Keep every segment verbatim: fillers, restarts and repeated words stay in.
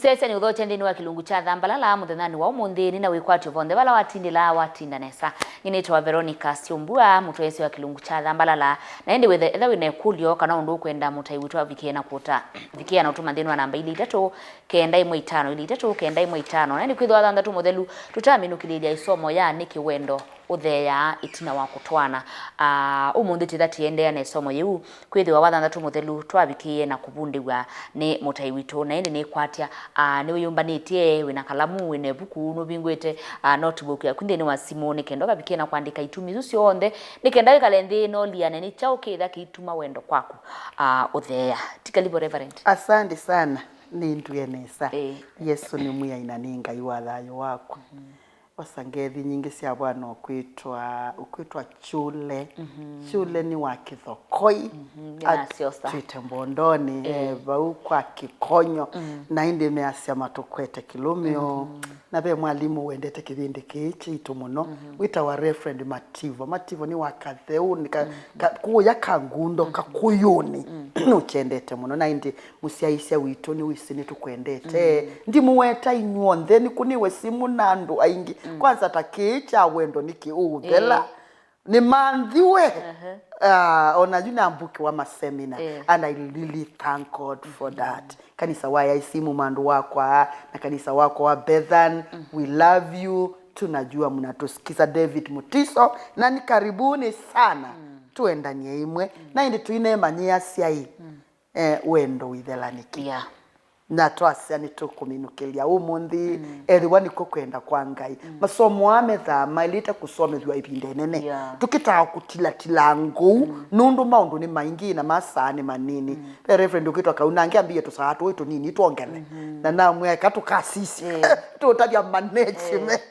Tũtetheesye nĩ ũthokye nthĩnĩ wa kĩlungu kya Thambalala mũthenyanĩ wa ũmũnthĩ, nĩ na wĩkwatyo vonthe vala watindĩla, watinda nesa. Nyie nĩtawa Veronica Syombua, mũtwaĩĩsya wa kĩlungu kya Thambalala. Na ĩndĩ wĩthe, etha wĩ na ĩkũlyo kana ũndũ ũkwenda mũtai witũ avikĩe na kũta, vikĩa na ũtũma nthĩnĩ wa namba ilĩ itatũ kenda ĩmwe itano, ilĩ itatũ kenda ĩmwe itano. Na ĩndĩ kwĩthĩwa thanthatũ mũthelu tũtaminũkĩlĩĩlya ĩsomo ya nĩkĩ wendo ũtheeaa ĩtina wa kũtwaana. Ah, ũmũnthĩ tĩtha tĩendeea na ĩsomo yĩu, kwĩthĩwa wa thanthatũ mũthelu twavikĩie na kũvundĩw'a nĩ mũtai witũ, na ĩndĩ nĩkwatya, ah, nĩwĩyũmbanĩtye, wĩ na kalamu, wĩ na ĩvuku, nũvingũĩte, ah, notebook yaku nthĩnĩ wa simũ, nĩ kenda ũkavikĩe na kũandĩka itumi isu syonthe, nĩ kenda wĩkale nthĩ na ũliane nĩ kyaũ kĩtha kĩituma wendo kwaku, ah, ũtheea. Ti karibu, Reverend. Asante sana. Nĩndw'e nesa. Eh. Yesu nĩ Mwĩai na nĩ Ngai wa thayũ wakwa. Osa ngethi nyingĩ sya vwana ũkwĩtwa, ũkwĩtwa Chule. Chule nĩ wa Kĩthokoi. Nĩnasyosa. Atwĩte Mbondonĩ, eh, vau kwa Kĩkonyo. Na ĩndĩ measya matũkwete kĩlũmĩo. Na ve mwalimũ wendete kĩvĩndĩ kĩĩ kyaitũ mũno, wĩtawa Reverend Mativo. Mativo nĩ wa Katheũ, nĩ ka, ka, kũũya ka Ngundo, Kakũyũnĩ. Nũkyendete mũno. Na ĩndĩ mũsyaĩĩsya witũ, nĩwĩsĩ nĩtũkwendete. Ndimũweta inyw'onthe, nĩkũnĩwe simũ na andũ aingĩ. Kwanza ta kĩĩ kya wendo nĩkĩ ũũthela. Nĩmanthiwe. Ah, ona yu nambukĩwa masemina. And I really thank God for that. Kanisa wa A I C, Mumandũ wakwa, na kanisa wakwa wa Bethan, we love you. Tunajua mnatusikiza. David Mutiso, na ni karibuni sana. Tuendanie imwe. Na ĩndĩ tũinemanyĩasya ĩ. Eh, wendo wĩthela nĩkĩ? Yeah. Na twasya nĩtũkũminũkĩlya ũmũnthĩ, ethĩwa nĩkw'o kwenda kwa Ngai. Masomo aa methaa maĩlĩte kũsomethw'a ĩvinda ĩnene. Yeah. Tũkĩtaa kũtilatila ngũu, nũndũ maũndũ nĩ maingĩ na masaa nĩ manini. Ve Reverend ũkĩtwa kau nangĩ ambĩie tũsaa tũĩ tũnini twongele. Na namwĩa eka tũkasisye. Tũũtavya management.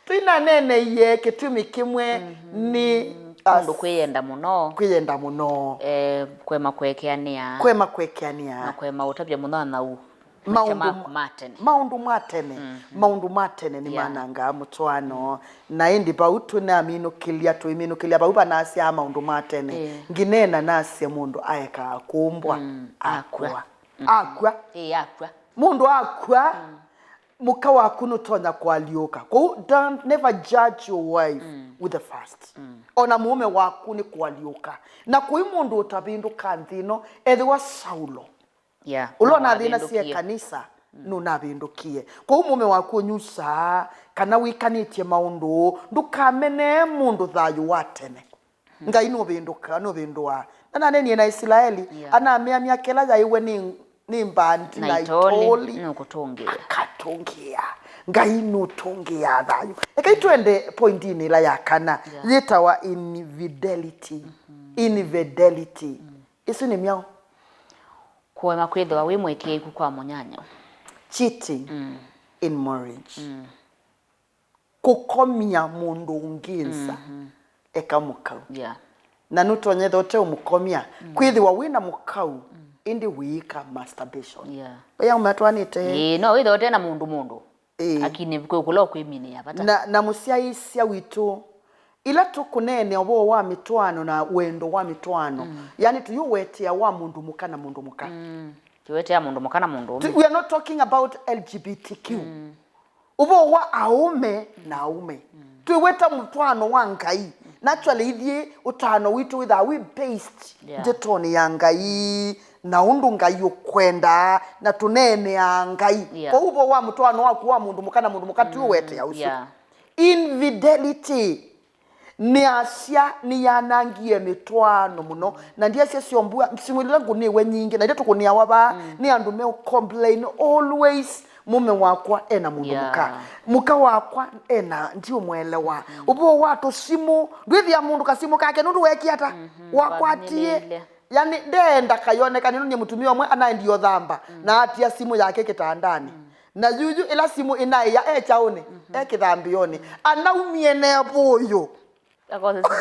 Twĩnaneeneie kĩtumi kĩmwe nĩ kũndũ kwĩyenda mũno. Kwĩyenda mũno. Eh, kũema kũekeanĩa. Kũema kũekeanĩa. Na kũema ũtavya mũno athau. Maũndũ maku ma tene. Maũndũ ma tene. Maũndũ ma tene nĩ manangaa mũtwaano. Na ĩndĩ vau tũnaminũkĩlya, tũiminũkĩlya vau vanasyaa maũndũ ma tene. Ngineena nasye mũndũ aekaa kũmbwa akw'a. Akw'a. Ĩĩ, akw'a. Mũndũ akw'a, mũka waku nũtonya kũalyũka. Kwoou, don't, never judge your wife with the first. Ona mũũme waku nĩ kũalyũka. Na kũi mũndũ ũtavĩndũka nthĩ ĩno, ethĩwa Saulo. Yeah, ũla ũnathĩnasye kanisa, nũnavĩndũkie. Kwoou mũũme waku ũnyusaa, kana wĩkanĩtye maũndũ ũũ, ndũkamenee mũndũ thayũ wa tene. Ngai nũvĩndũka, nũvĩndũaa. Na nanenie na Isilaeli, yeah, anamĩamya kĩla yaĩwe nĩ, nĩ mbandi na itooli, nũkũtũngĩa. Akatũngĩa. Ngai nũtũngĩaa thayũ. Ekai twende pointinĩ ĩla ya kana, yeah, yĩtawa infidelity. Infidelity. Ĩsu nĩ myaũ? Kũema kwĩthĩwa wĩ mũĩkĩĩku kwa mũnyanyaũ. Cheating in marriage. Kũkomya mũndũ ũngĩ nza, eka mũkau. Yeah. Na nũtonya ĩtha ũteũmũkomya, kwĩthĩwa wĩ na mũkau, ĩndĩ wĩĩka masturbation. Yeah. Ũya ũmatwanĩte? Ĩĩ, no wĩthĩwa ũte na mũndũ mũndũ. Ĩĩ. Lakini kwĩ kũla ũkwĩminĩa vata. Na, na mũsyaĩĩsya witũ, ĩla tũkũneenea ũvoo wa mĩtwaano na wendo wa mĩtwaano, yani tũyũwetea wa mũndũ mũka na mũndũ mũka. Tũwetea mũndũ mũka na mũndũ ũme. We are not talking about L G B T Q. Ũvoo wa aũme na aũme. Twĩweta mũtwaano wa Ngai. Naturally, ithyĩ ũtaano witũ wĩthaa wĩ based, yeah, ndetonĩ ya Ngai, na ũndũ Ngai ũkwendaa, na tũneeneaa Ngai. Yeah. Kwoou ũvoo wa mũtwaano waku wa mũndũ mũka na mũndũ mũka ti ũwetea ũsu. Yeah. Infidelity. Nĩ asya nĩyanangie mĩtwaano mũno, na ndiasya Syombua, simũ ila ngũnĩwe nyingĩ, na ila tũkũnĩawa vaa, nĩ andũ meũcomplain always, mũme wakwa ena mũndũ mũka. Yeah. Mũka wakwa ena, ndiũmwelewa. Ũvoo wa tũsimũ, ndwĩthĩa mũndũ kasimũ kake, nũndũ weekie ata? Wakwatie. Wavinyĩlĩile. Yani, ndeenda kayoneka, nĩnũnie mũtumĩa ũmwe anaendie ũthamba, na atia simũ yake kĩtandanĩ. Na yuyu ĩla simũ ĩnaĩa e kyaũnĩ, e kĩthambĩonĩ. Anaumie ne vũyũ. Akose simũ.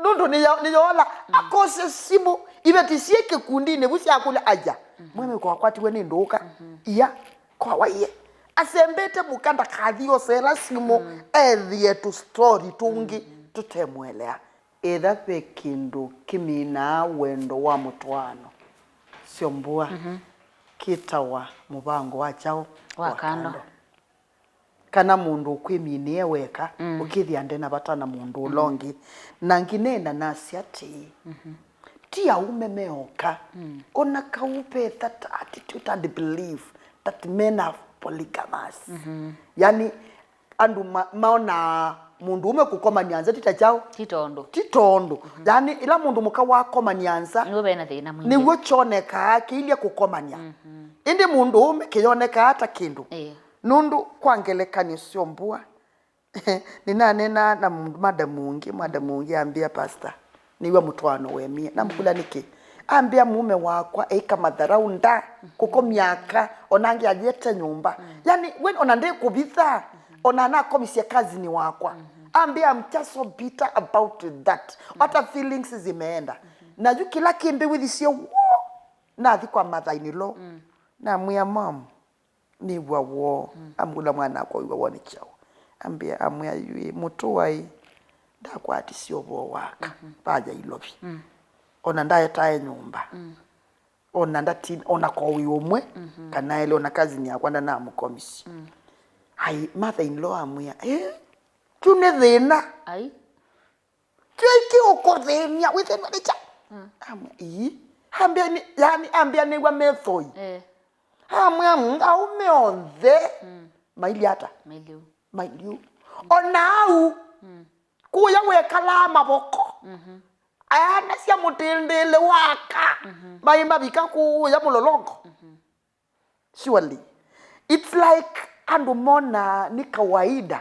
Nũndũ nĩyo-, nĩyoola, akose simũ. Iveti syĩ kĩkundinĩ vu syakũlya, aya, mwene wakwatiwe nĩ ndũũka. Ia, kwawa iye. Asembete mũka ndakathi oseela simũ, ethĩe tũstory tũngĩ tũtemũelea. Ĩtha ve kĩndũ kĩminaa wendo wa mũtwaano, Syombua, kĩtawa mũvango wa kyaũ? Wa kando. Kana mũndũ ũkwĩminĩe weka, mm, ũkĩthĩa nde na vata na mũndũ ũla ũngĩ. Na ngineena nasya atĩĩ, ti aũme meoka, mm, ona kau ve that attitude and belief that men are polygamous. Yani, andũ ma- maonaa mũndũ ũme kũkomania nza ti ta kyaũ? Ti tondũ. Ti tondũ. Yani, ĩla mũndũ mũka wakomania nza, nĩw'o ve na thĩna mwingĩ, nĩw'o kyonekaa kĩilye kũkomania. Ĩndĩ mũndũ ũme kĩyonekaa ta kĩndũ. Ĩĩ. Nũndũ kwa ngelekany'o syombua, nĩnaneenaa na mũndũ, madamu ũngĩ, madamu ũngĩ ambĩa, "Pastor, nĩw'a mũtwaano wemie." Namkũlya, "Nĩkĩ?" Ambĩa, "Mũũme wakwa eĩka matharaũ nda, kũkomya aka, ona angĩ ayĩete nyũmba. Yani, we ona ndĩkũvitha, ona anakomisye cousin wakwa." Ambĩa, "I'm just so bitter about that." Hata feelings zimeenda. Na yu kĩla kĩmbĩwĩthisye w'o, nathi kwa mother-in-law. Namwĩa, "Mom, nĩw'a woo." Amkũlya, "Mwana wakwa, wĩw'a woo nĩ kyaũ?" Ambĩa, amwĩa, "Yu ĩ, mũtũa ĩ, ndakwatisye ũvoo waka vaya Ilovi. Ona ndaetae nyũmba. Ona ndati-, ona ko wĩ ũmwe, kana elĩ, ona cousin yakwa ndanamũkomisye." Ai, mother-in-law amwĩa, "Eh, kyu nĩ thĩna." Ai. Kĩĩ kĩũkũthĩny'a, wĩthĩnwa nĩ kyaũ? Amwĩa, "Ii." Ambĩa nĩ, yani, ambĩa nĩw'a methoi. Eh. Amwĩa, "Mm, aũme onthe." Mailye ata? Mailye. Ona au. Kũya wekalaa mavoko. Ayanasya mũtĩndĩlĩ waka. Maĩ mavika kũya mũlolongo. Surely. It's like andũ monaa nĩ kawaida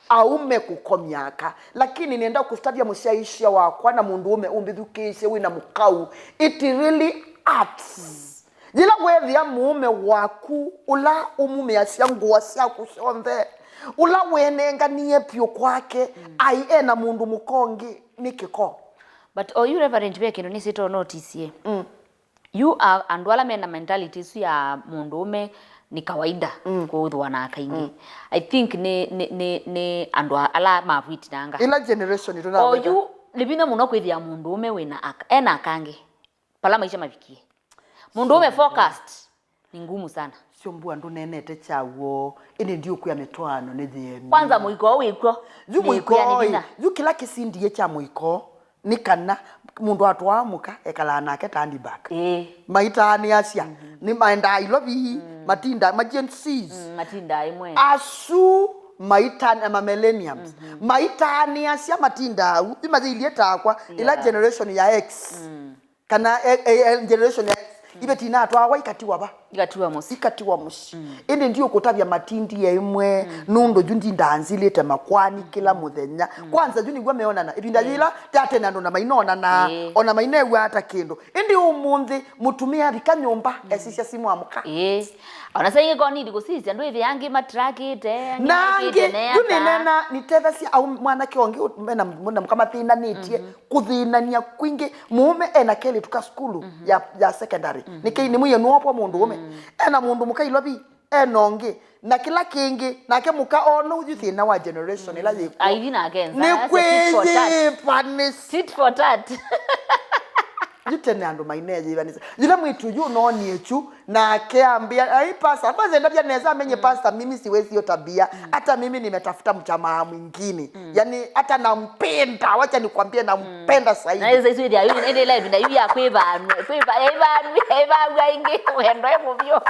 aũme kũkomya aka. Lakini nenda kũstavya mũsyaĩĩsya wakwa na mũndũũme ũmbĩthukĩĩsye wĩna mũkau. It really hurts. Yĩla weethĩa mũũme waku ũla ũmumĩasya ngũa syaku syonthe, ũla wĩnenganie vyũ kwake, ai ena mũndũ mũka ũngĩ, nĩ kĩko. But oyu Reverend, ve kĩndũ nĩsĩ to notisie. Yu a-, andũ ala mena mentality ĩsu ya mũndũũme nĩ kawaida kũthũana aka ingĩ. I think nĩ, nĩ, nĩ, nĩ andũ a-, ala mavwitinanga. Ĩla generation ĩtũ na oyu nĩ vinya mũno kwĩthĩa mũndũũme wĩna aka, ena aka angĩ. Pala maisha mavikie. Mũndũũme focused nĩ ngumu sana. Syo mbua ndũneenete kyaw'o, ĩndĩ ndiũkwĩa mĩtwaano nĩ yĩemi. Kwanza mũiko ũũ wĩkw'o. Yu mũiko nĩkwĩa nĩ ĩ, vinya. Yu kĩla kĩsindie kya mũiko nĩ kana mũndũ atwaa mũka ekalaa nake ta handbag. Ĩĩ. Maitaanĩasya, nĩ maendaa Ilovi, matinda, ma Gen Zs. Mm, matindaa ĩmwe. Asu maitana ma millenniums. Maitaanĩasya matindaa u, imathĩilyĩ takwa, ĩla generation ya X. Kana e, e, e, generation ya X, iveti inatwawa ikatiwa va? Ikatiwa mũsyĩ. Ikatiwa mũsyĩ. Ĩndĩ ndiũkũtavya matindie ĩmwe, nũndũ yu ndindanzilĩte makwani kĩla mũthenya. Kwanza yu nĩw'o meonana. Ĩvinda yĩla ya tene andũ na mainonanaa, ona mainew'aa ta kĩndũ. Ĩndĩ ũmũnthĩ, mũtumĩa avika nyũmba, esisya simũ amũka. Ĩĩ. Ona saa ingĩ ko nindi kũsisya, ndwĩthĩa angĩ matrakĩte, angĩ na angĩ, mekĩte yu nĩnena, nitethasya au mwanake ũngĩ, mena, mena mũka mathĩnanĩtye. Kũthĩnany'a kwingĩ. Mũũme ena kelĩtu ka sukulu ya, ya secondary. Nĩkĩ nĩ mwĩe nũopwa mũndũũme? Ena mũndũ mũka Ilovi, ena ũngĩ. Na kĩla kĩngĩ, nake mũka ono yu thĩna wa generation ĩla yĩkw'o. Aithi nake nza, nĩ kwĩyĩva nĩ tit for tat. Yu tene andũ maineyĩvanĩsya. Yĩla mwĩĩtu yu noonie kyu, nake ambĩa, "Ai, pastor, kwanza endavya nesa amenye, pastor, mimi siwezi hiyo tabia. Hata mimi nimetafuta mjamaa mwingine. Yani, hata nampenda, wacha nikwambie, nampenda zaidi." Na ĩsa isu ĩthĩa yu, ĩndĩ ĩla ĩvinda yu ya kwĩvanw'a, kwĩva-, yaivanw'a, yaivanw'a ĩngĩ, wendo ĩ mũvyũ.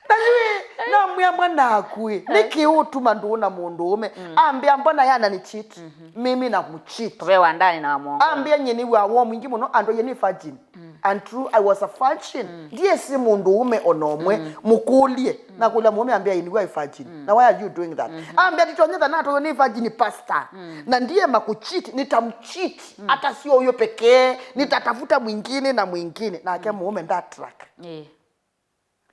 Na yu ĩ, namwĩa, "Mwanakwa, nĩkĩ ũtuma ndũũ na mũndũũme?" Ambĩa, "Mbona yana ni cheat? Mimi na mcheat." Ve wa ndani na wa mwongo. Ambĩa, "Nyie nĩ wa woo mwingĩ mũno, andũ yĩ nĩ virgin." And true, I was a virgin. Ndiĩsĩ mũndũũme ona ũmwe. Mũkũlye. Nakũlya mũũme ambĩa, "Ĩĩ, nĩw'o I virgin. Now why are you doing that?" Ambĩa, "Nditonyetha natũyũ nĩ virgin, pastor. Na ndiema kucheat, nitamcheat. Hata sio huyo pekee, nitatafuta mwingine na mwingine." Nake mũũme ndatrack. Ĩĩ.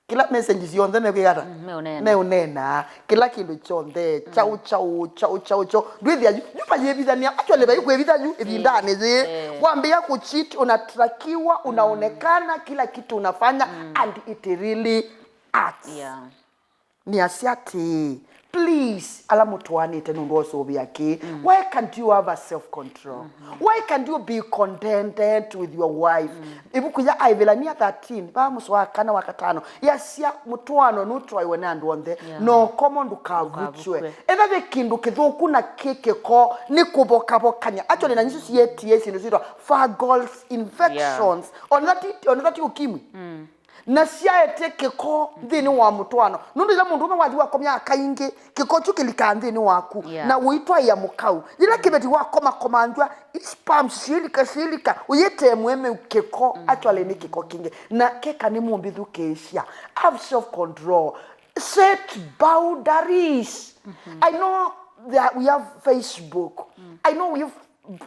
Kĩla message syonthe mekwĩka ata? Meũneena. Meũneena. Kĩla kĩndũ kyonthe, chau, chau, chau, chau, chau. Ndwĩthĩa yu, yu mayĩvithania, actually, vaikwĩvitha yu, ĩvindanĩ yĩĩ. Wambĩĩa kucheat, unatrakiwa, unaonekana, kila kitu unafanya, and it really hurts. Yeah. Nĩasya atĩĩ, Please, ala mũtwaanĩte nũndũ wa ũsũvĩa kĩĩ, why can't you have a self control? Why can't you be contented with your wife? Ĩvuku ya Aevelania thirteen, vaa mũsoa wa kana wa katano, yasya mũtwaano nũtwaĩwe nĩ andũ onthe, yeah, na ũkomo ndũkavutw'e. Ndũkavutw'e. Etha ve kĩndũ kĩthũku na kĩ kĩko, nĩ kũvokavokany'a. Actually, na nyĩsu siyetie syĩndũ syĩtwa fungal infections. Yeah. Ona ti, ona ti ukimwi. Na syaete kĩko nthĩnĩ wa mũtwaano. Nũndũ ĩla mũndũũme wathi wakomya aka ingĩ, kĩko kyu kĩlikaa nthĩnĩ waku, yeah, na ũitwaĩa mũkau. Yĩla kĩveti wakomakomanthw'a, sperms syĩlika, syĩlika, ũyĩtee mũemeu kĩko, actually nĩ kĩko kĩngĩ. Na keka nĩ mũmbĩthukĩĩsya. Have self control. Set boundaries. I know that we have Facebook. I know we have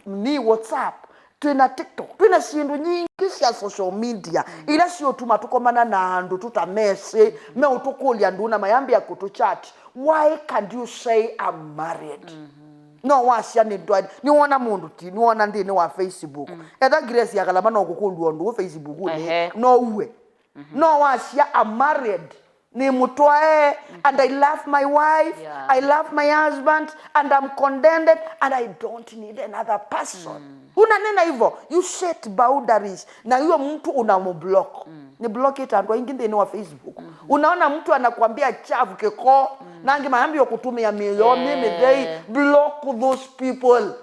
ni WhatsApp, twĩna TikTok, twĩna syĩndũ nyingĩ sya social media ila siũtuma tũkomana na andũ tũtamesĩ, meũtũkũlya ndũũ na mayambĩa kũtũchat. Why can't you say I'm married? No wasya nĩ ndwa-, nĩwona mũndũ ti, nĩwona nthĩnĩ wa Facebook. Etha Grace ya Kalama no kũkũlw'a ũndũ wĩ Facebook-nĩ, ehe, no uwe. No wasya I'm married. Nĩ mũtwae, and I love my wife, yeah, I love my husband, and I'm contented, and I don't need another person. Unanena hivyo, you set boundaries. Na huyo mtu unamublock. Ni block it andũ aingĩ nthĩnĩ wa Facebook. Unaona mtu anakuambia chafu kĩko, na angĩ mayambia kutumia mĩyo mĩ mĩthei, block those people.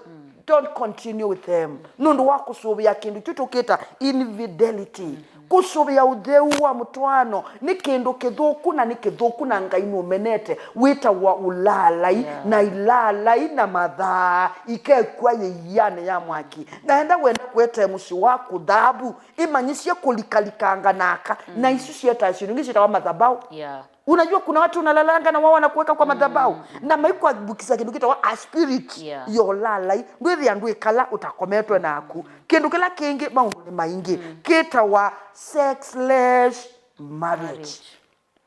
Don't continue with them. Nũndũ wa kũsũvĩa kĩndũ kyu tũkĩta infidelity. Kũsũvĩa ũtheu wa mũtwaano nĩ kĩndũ kĩthũku, na nĩ kĩthũku, na Ngai nũmenete. Wĩtawa ũlaalai, yeah, na ilaalai na mathaa ikekw'a yĩianĩ ya mwaki. Na enda wenda kũetee mũsyĩ waku thavu, ĩmanyĩsye kũlikalikanga na aka, na isu syetaa syĩndũ ingĩ syĩtawa mathabau. Yeah. Unajua kuna watu unalalanga na wao wanakuweka kwa madhabahu na maikwabukiza kĩndũ kĩtawa a spirit, yeah, ya ũlaalai. Ndwĩthĩa ndwĩkala ũtakometwe naku. Kĩndũ kĩla kĩngĩ, maũndũ nĩ maingĩ, kĩtawa sexless marriage. Marriage.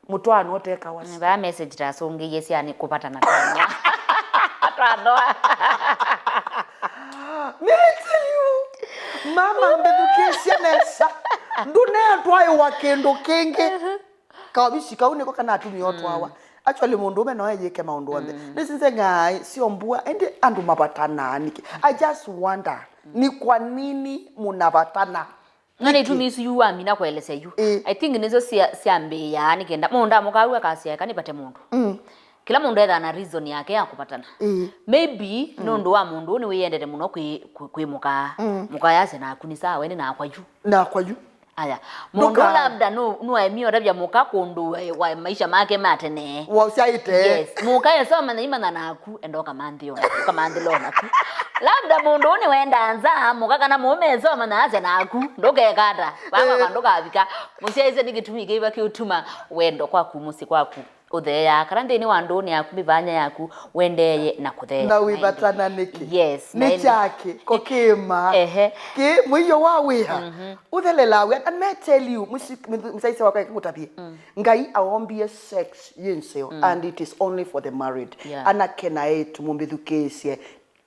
Mũtwaano ũtekawa. Mm, vaa message tasũngĩie syani kũvatana twanwa. Twanwa. Me tell you, mama, mbĩthukĩĩsye nesa. Ndũneetwaĩwa kĩndũ kĩngĩ. Kaovisi kau nĩko kana atumia otwawa. Actually, mũndũũme no eyĩke maũndũ onthe. Nĩsinze ng'ai syo mbua, ĩndĩ andũ mavatanaa nĩkĩ? I just wonder, ni kwa nini mũnavatana? No nĩ itumi isu yu wamina kũelesya yu. Ĩĩ. I think nĩsyo sya-, syambĩĩaa nĩ kenda mũndũ amũka au akasya, "Eka nĩvate mũndũ." Kĩla mũndũ ethaa na reason yake ya kũvatana. Ĩĩ. Maybe nũndũ wa mũndũ ũũ nĩwĩyendete mũno kwĩ, kwĩ, kwĩ mũka. Mũka yasya naku nĩ sawa, ĩndĩ nakwa yu. Nakwa yu. Aya. Mũndũ labda nũ-, nũaemie ũtavya mũka kũndũ wa, wa maisha make ma tene. Waũsyaĩte. Yes. Mũka esoma na imanya naku, enda ũkamanthĩo naku, ũkamanthĩlo naku. Labda mũndũ ũũ nĩwenda nza, mũka kana mũũme esoma na asya naku, ndũkekata. Vava ndũkavika. Mũsyaĩĩsya nĩ kĩtumi kĩva kĩũtuma wendo kwaku mũsyĩ kwaku ũtheeaa, kana nthĩnĩ wa ndũũnĩ yaku, mĩvanya yaku, wendeeye na kũtheea. Na wĩvatana nĩkĩ? Yes, nĩ na kyakĩ? Ko kĩma? Ehe. Kĩ mũio wa wĩa? Ũthelelaa wĩa. And may I tell you, mũsi-, mũsi-, mũsyaĩĩsya wakwa, eka ngũtavye. Ngai aombie sex yĩ nzeo, and it is only for the married. Yeah. Anake na eĩtu mũmbĩthukĩĩsye,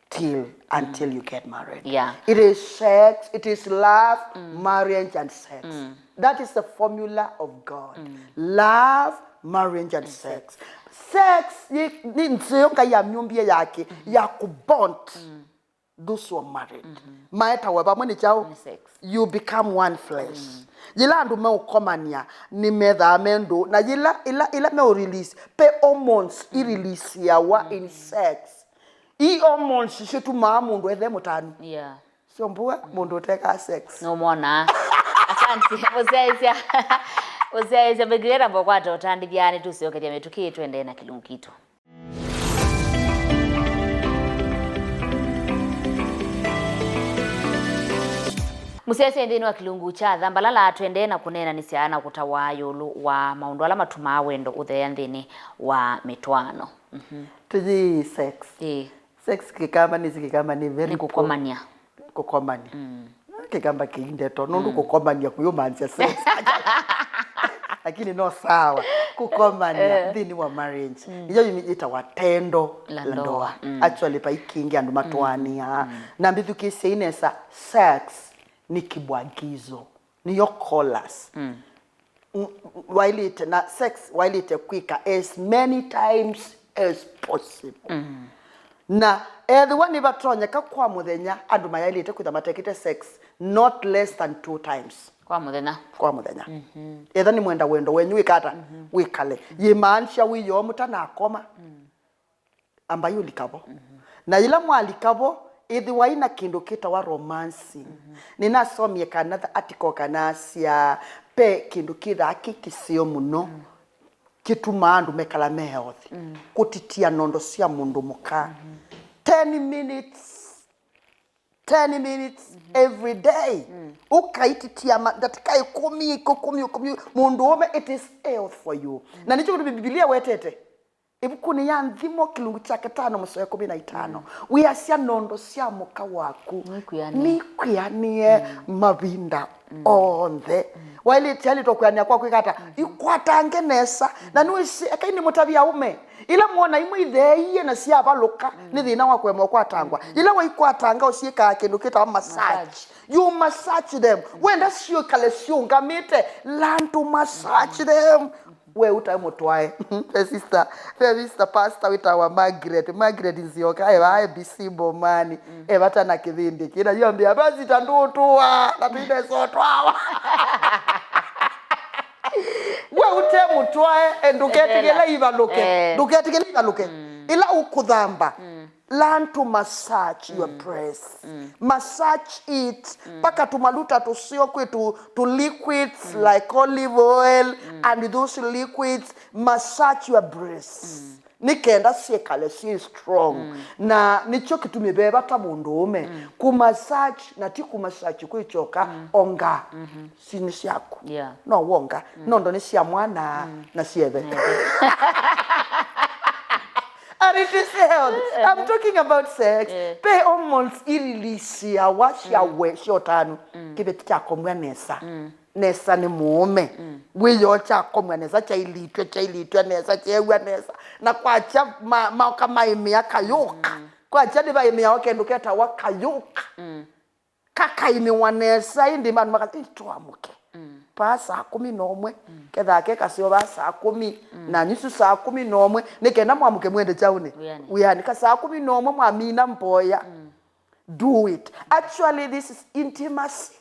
till, until you get married. Yeah. It is sex, it is love, marriage and sex. That is the formula of God. Love, marriage and sex. Sex, yi-, ni nzeo Ngai amyũmbie yake, ya kubond. Those who are married. Maetawa vamwe nĩ kyaũ? Nĩ sex. You become one flesh. Yĩla andũ meũkomania, nĩmethaa me ndũũ. Na yĩla, ĩla, ĩla meũ release, pe hormones i releaseawa in sex. I hormones syĩtumaa mũndũ ethe mũtanu. Yeah. Syo mbua, mũndũ ũtekaa sex. Nũmwonaa. Asante. Mũsyaĩĩsya. Mũsyaĩĩsya mbĩkĩleta mbokwata ũtandĩthya nĩtũsyokethya mĩtũkĩ twendee na kĩlungu kitũ. Mũsyaĩĩsya nthĩnĩ wa kĩlungu kya Thambalala, twendee na kũneenanĩsya na kũtawa ĩũlũ wa maũndũ ala matumaa wendo ũtheea nthĩnĩ wa mĩtwaano. Mhm. Tũyĩ sex. Ĩĩ. Sex Kĩkamba nĩsĩ Kĩkamba nĩ very... Nĩ kũkomania. Kũkomania. Mm. Kĩkamba kĩ ndeto, nũndũ kũkomania kũyũmanzya sex. Lakini no sawa. Kũkomania nthĩnĩ wa marriage. Nĩyo yĩtawa tendo la ndoa. Actually, vai kĩngĩ andũ matwaanĩaa. Na mbĩthukĩĩsyei nesa, sex nĩ kibwagizo. Nĩyo chorus. Mm. Waĩlĩte na sex, waĩlĩte kwĩka as many times as possible. Na ethĩwa nĩvatonyeka kwa mũthenya, andũ mayaĩlĩte kwĩtha matekĩte sex not less than two times kwa mũthenya. Kwa mũthenya. Etha nĩmwenda wendo wenyu wĩkata, wĩkale. Yĩmaanisya wĩoo mũtanakoma, ambai ũlika vo. Na yĩla mwalika vo, ĩthĩwai na kĩndũ kĩtawa romancing. Nĩnasomie kana the article kana asya pe kĩndũ kĩthaa kĩ kĩseo mũno kĩtumaa andũ mekala me healthy. Kũtitia nondo sya mũndũ mũka. Ten minutes, ten minutes every day. Ũkaititia ma- ndatĩka ĩkũmi, ĩkũmi, ĩkũmi, mũndũ ũme, it is health for you. Na nĩkyo kĩndũ Bibilia wetete ĩvukunĩ ya Nthimo kĩlungu kya katano mũsoa ĩkũmi na itano, wĩasya nondo sya mũka waku nĩkwĩanĩe mavinda onthe. Waĩlĩte, aĩlĩtwe kwĩanĩa kwa kwĩka ata? Ikwatange nesa. Na nĩwĩsĩ, ekai nĩmũtavye aũme, ila mwona imwe itheeie na syavalũka nĩ thĩna wa kũema ũkwatangwa, ila waikwatanga ũsyĩkaa kĩndũ kĩtawa massage. You massage them. Wenda syĩkale syĩũngamĩte, learn to massage them. We ũtae mũtwae. Ve sister, ve sister pastor wĩtawa Margaret. Margaret Nzioka, e vaa A B C Bomani. E vata na kĩvĩndĩ kĩna. Yu ambĩa, "Pastor, ndũtũa, na tũinesa ũtwawa." We ũte mũtwae, eh, ndũketĩkĩle ivalũke. Eh. Ndũketĩkĩle ivalũke. Ila ũkũthamba. Learn to massage your breast. Massage it. Paka tũmaluta tũseo kwĩ tũ, tũ liquids like olive oil and those liquids. Massage your breasts. Nĩ kenda syĩkale syĩ strong. Na nĩkyo kĩtumi ve vata mũndũũme kũ massage, na ti kũ massage kwĩ kyoka, onga. Si nĩ syaku. Yeah. No wonga. Nondo nĩ sya mwana na syethe. And it is health. I'm talking about sex. Eh. Pe hormones ililisiawa sya we, sya ũtanu. Kĩveti kyakomw'a nesa. Nesa nĩ mũũme. Wĩoo kyakomw'a nesa, kyailitw'e, kyailitw'e nesa, kyeew'a nesa. Na kwakya ma- maoka maĩmĩa kayũka. Kwakya nĩvaĩmĩawa kĩndũ ketawa kayũka. Kakaĩmĩwa nesa, ĩndĩ andũ maka- "Ĩ, tũamũke." Paa saa kũmi na ũmwe, kethaa ke kaseo vaa saa kũmi, na nyusu saa kũmi na ũmwe, nĩ kenda mwamũke mwende kyaũnĩ. Wĩanĩ. Wĩanĩ, ka saa kũmi na ũmwe mwamina mboya. Do it. Actually, this is intimacy.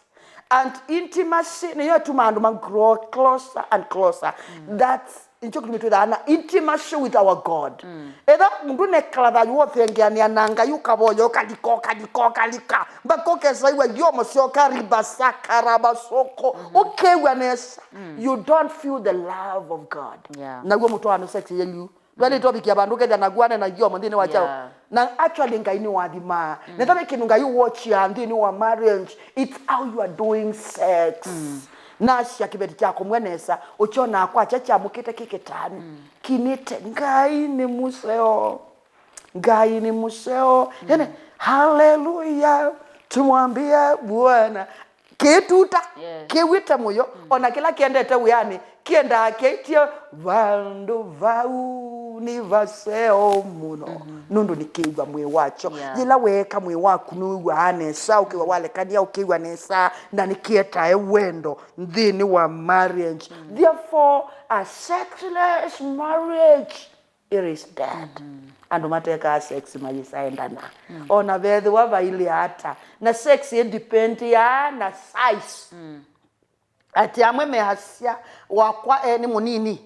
And intimacy nĩyo ĩtumaa andũ ma grow closer and closer. That's nĩkyo kĩtumi twĩthaa na intimacy with our God. Etha mũndũ nekala thayũ wothengeanĩa na Ngai, ũkavoya, ũkalika, ũkalika, ũkalika, mpaka ũkesa iwa yomo syoka ribasaka rabasoko, ũkew'a nesa. You don't feel the love of God. Yeah. Naw'o mũtwaano sex yenyu ndwaĩlĩte ũvikĩa vandũ ũkethĩa naku wane na yomo nthĩnĩ wa kyaũ. Yeah. Na actually Ngai nĩwathimaa. Netha ve kĩndũ Ngai ũwatchia nthĩnĩ wa marriage, it's how you are doing sex. Nasya kĩveti kyakomw'a nesa, ũkyonaa kwakya kyamũkĩte kĩ kĩtanu. Kinĩte, Ngai nĩ mũseo. Ngai nĩ mũseo. Yani, haleluya, tumwambie Bwana. Kĩtuta, yeah, kĩw'ĩte mũyo, ona kĩla kĩendete wĩanĩ, kĩendaa kĩitie vandũ vau nĩ vaseo mũno. Nũndũ nĩkĩw'a mwĩĩ wakyo. Yeah. Yĩla weeka mwĩĩ waku nĩwĩw'aa nesa, ũkĩw'a walekania, ũkĩw'a nesa, na nĩkĩetae wendo nthĩnĩ wa marriage. Therefore, a sexless marriage, it is dead. Andũ matekaa sex mayĩsaendana. Ona vethĩwa vailĩ ata. Na sex ĩdipendiaa na size. Atĩ amwe measya, "Wakwa e nĩ mũnini."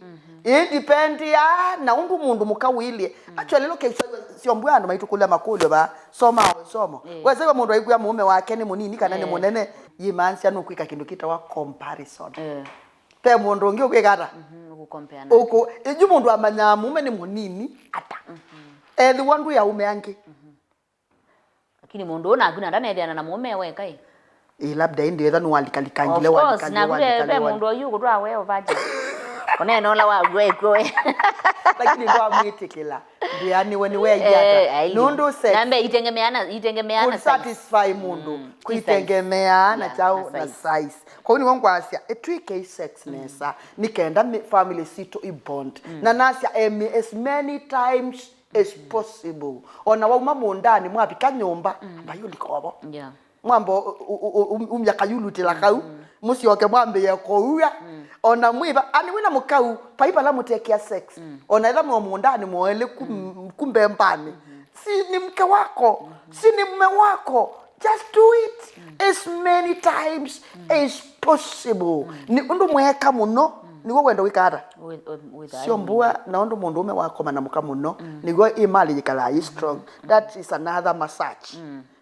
Ĩdipendiaa na ũndũ mũndũ mũka ũilye. Actually, ĩla ũkesya syombua andũ maitũkũlya makũlyo vaa, soma o ĩsomo. Wesew'a mũndũ aikwĩa mũũme wake nĩ mũnini kana nĩ mũnene, yĩmaanisya nũkwĩka kĩndũ kĩtawa comparison. Ve mũndũ ũngĩ ũkwĩka ata? Ũkũ-compare nake. Ũkũ-, ĩndĩ mũndũ amanyaa mũũme nĩ mũnini ata? Ethĩwa ndwĩ aũme angĩ. Lakini mũndũ ũũ naku na ndanethĩana na mũũme weka ĩ. Ĩ, labda ĩndĩ etha nĩwalikalika ngile. Of course, naku ve, ve mũndũ oyu ũkũtwaa we ũvaja. Ũneena ũla waku ekw'o we. Lakini ndwamwĩtĩkĩla. Ndwĩanĩwe nĩweeie ata? Eh, ai. Nũndũ sex nambe itengemeana, itengemeana size. Kũ-satisfy mũndũ. Kwĩtengemeaa na kyaũ na size. Kwoou nĩw'o ngwasya, ĩtw'ĩkei sex nesa, nĩ kenda mi-, family sitũ i bond. Na nasya, em, as many times as possible. Ona wauma mũũndanĩ, mwavika nyũmba, mbai ũlika ovo. Yeah. Mwamba ũ-, ũ-, ũ-, ũ-, umya kayulutĩla kau, Mũsyoke mwambĩĩe kũua. Ona mwĩva, ani wĩna mũkau, pai vala mũtekĩa sex. Ona ĩla mwe mũũndanĩ mwoelĩ ku, ku mbembanĩ. Si ni mke wako, si ni mume wako. Just do it as many times as possible. Ni ũndũ mweeka mũno, nĩw'o wendo wĩkaa ata? With, with, with Sio mbua, na ũndũ mũndũũme wakoma na mũka mũno, nĩw'o ĩ mali yĩkalaa yĩ strong. That is another massage.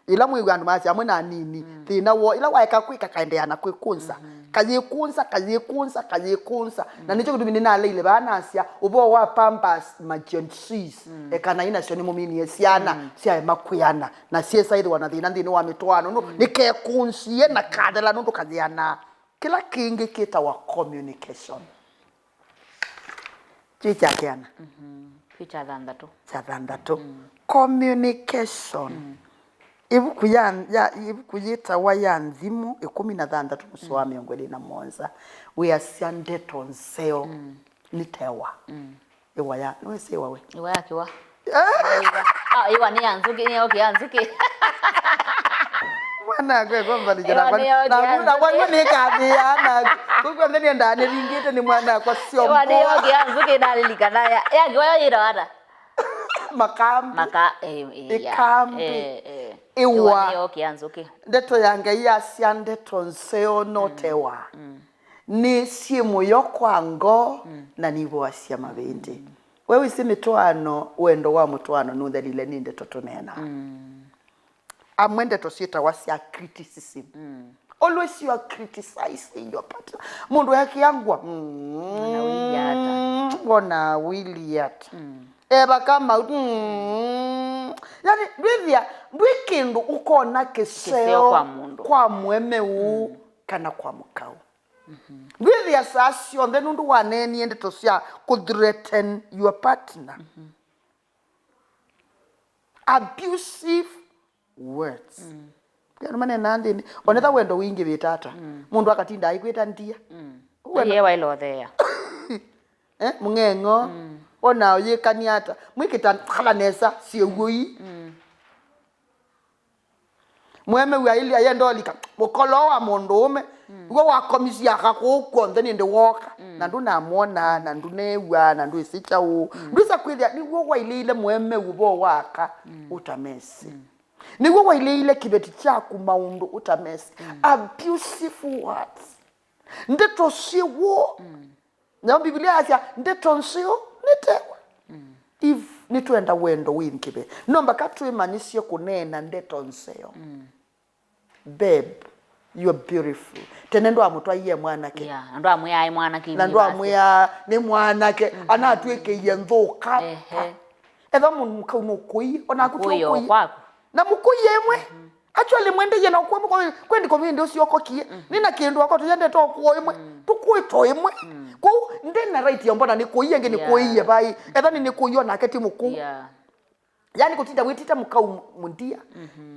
Ĩla mwĩw'a andũ masya amwe na anini, thĩna woo, ĩla waeka kwĩka kaendeea na kwĩkũnza, kayĩkũnza, kayĩkũnza, kayĩkũnza. Na nĩkyo kĩtumi nĩnaleile vaa nasya, ũvoo wa Pampers, ma Gen Zs, ekanai nasyo nĩmũminie syana, syaema kwĩana, na syĩsa ĩthĩwa na thĩna nthĩnĩ wa mĩtwaano, nũ, nĩkekũnzie na kathela nũndũ kayĩanaa. Kĩla kĩngĩ kĩtawa communication. Kĩ kya kĩana? Kĩ kya thanthatũ. Kya thanthatũ. Communication. Ĩvuku ya, ya, ĩvuku yĩtawa ya Nthimo ĩkũmi na thanthatũ mũsoa wa mĩongo ĩlĩ na mũonza wĩasya ndeto nzeo nĩ tewa. Ĩwa ya, nĩwĩsĩ ĩwa we? Ĩwa ya kĩwa. Ah, ĩwa nĩ ya nzũkĩ, nĩ yoke ya nzũkĩ. Mwana akwe kwambalija. Ĩwa nĩ yoke ya nzũkĩ. Nakwa nĩkathĩa na kũkwambia nĩ ndanĩringĩte nĩ mwana akwa sio. Ĩwa nĩ yoke ya nzũkĩ nalilikana ya. Ya kĩwa yo yĩtawa ata? Makambi. Maka, eh, eh, ya. Ĩkambi. Eh, eh. Ĩwa. Ĩwa nĩ yoke ya nzũkĩ. Ndeto ya Ngai yasya ndeto nzeo no tewa. Nĩ syĩ mũyo kwa ngoo na nivoasya mavĩndĩ. We wĩsĩ mĩtwaano, wendo wa mũtwaano nũthelile nĩ ndeto tũneenaa. Amwe ndeto syĩtawa sya criticism. Always you are criticizing your partner. Mũndũ ekĩa ngũa. Wona wĩlye ata? Wona wĩlye ata? Eva kama yani ndwĩthĩa ndwĩ kĩndũ ũkona kĩseo. Kĩseo kwa mũndũ. Kwa mũemeu kana kwa mũkau. Ndwĩthĩa saa syonthe nũndũ waneenie ndeto sya kũthreaten your partner. Abusive words. Andũ maneenaa nthĩnĩ. Onetha wendo wĩingĩvĩte ata. Mũndũ akatinda aikwĩta ndia. Wendo. Aiye wailotheea. Eh, mũng'eng'o. Ona ũyĩkania ata. Mwĩkĩta kala nesa syĩw'oi. Mũemeu aili ayenda ũlika mũkolo wa mũndũũme. W'o wakomisye aka kũũ kw'onthe nĩndĩ wooka. Na ndũnamwonaa, na ndũneew'aa, na ndwĩsĩ kyaũ. Ndwĩsa kwĩthĩa nĩw'o wailĩile mũemeu vo waka ũtamesĩ. Nĩw'o wailĩile kĩveti kyaku maũndũ ũtamesĩ. Abusive words. Ndeto syĩ woo. Nao Mbivilia yasya, ndeto nzeo nĩ tewa. If nĩtwenda wendo wĩ nkĩve, no mbaka twĩmanyĩsye kũneena ndeto nzeo. Babe, you're beautiful. Tene ndwamũtwaie mwanake. Yeah, na ndwamwĩae mwanake. Na ndwamwĩaa nĩ mwanake, anatwĩkĩie nthũka. Ehe. Etha mũndũ mũkau nũkũie, onaku ti ũkũie. Kwaku. Na mũkũie ĩmwe. Actually, mwendeie na ũkũa mũkũa, kwendi kũmindi ũcio ũkokie. Nĩ na kĩndũ ako tũyendete ũkũa ĩmwe. Tũkũĩtwa ĩmwe. Kũu, ndĩ na right ya mbona nĩ kũie, ĩngĩ nĩ kũie vai. Etha nĩ nĩ kũie onake ti mũkũu. Yeah. Yani kũtinda wĩtĩte mũkau m-, mũndia.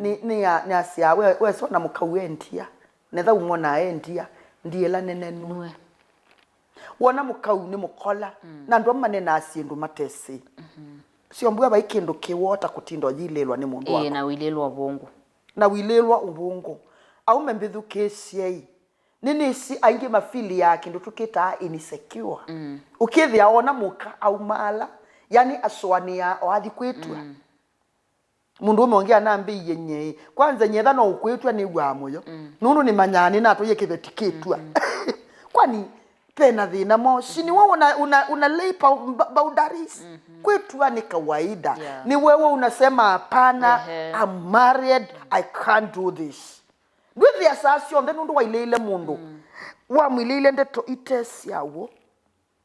Nĩ, nĩ ya, nĩ asya, we, we sona mũkau e ndia. Netha umwona e ndia. Ndiela nene nue. Wona mũkau nĩ mũkola. Na andũ amwe manenaa syĩndũ matesĩ. Sio mbua vai kĩndũ kĩwoo ta kũtinda ũyilĩlwa nĩ mũndũ waku. Ĩĩ, na ũilĩlwa ũvũngũ. Na ũilĩlwa ũvũngũ. Aume mbĩthukĩĩsyei. Nĩnĩsĩ aingĩ mafiliaa kĩndũ tũkĩtaa insecure. Ũkĩthĩa ona mũka aumaala, yani asũanĩaa o athi kwĩtw'a. Mũndũũme ũngĩ anambĩie nyie, kwanza nyie etha no ũkwĩtw'a nĩw'aa mũyo. Nũndũ nĩmanyaa nĩnatwaie kĩveti kĩtw'a. Kwani pena thĩna mwaũ? Si nĩwe una, una, una lay pau-, ba-, boundaries. Kwĩtw'a nĩ kawaida. Yeah. Nĩ wewe unasema hapana, ehe, I'm married, I can't do this. Ndwĩthĩa saa syonthe nũndũ wailĩile mũndũ. Wamwilĩile ndeto ite sya w'o.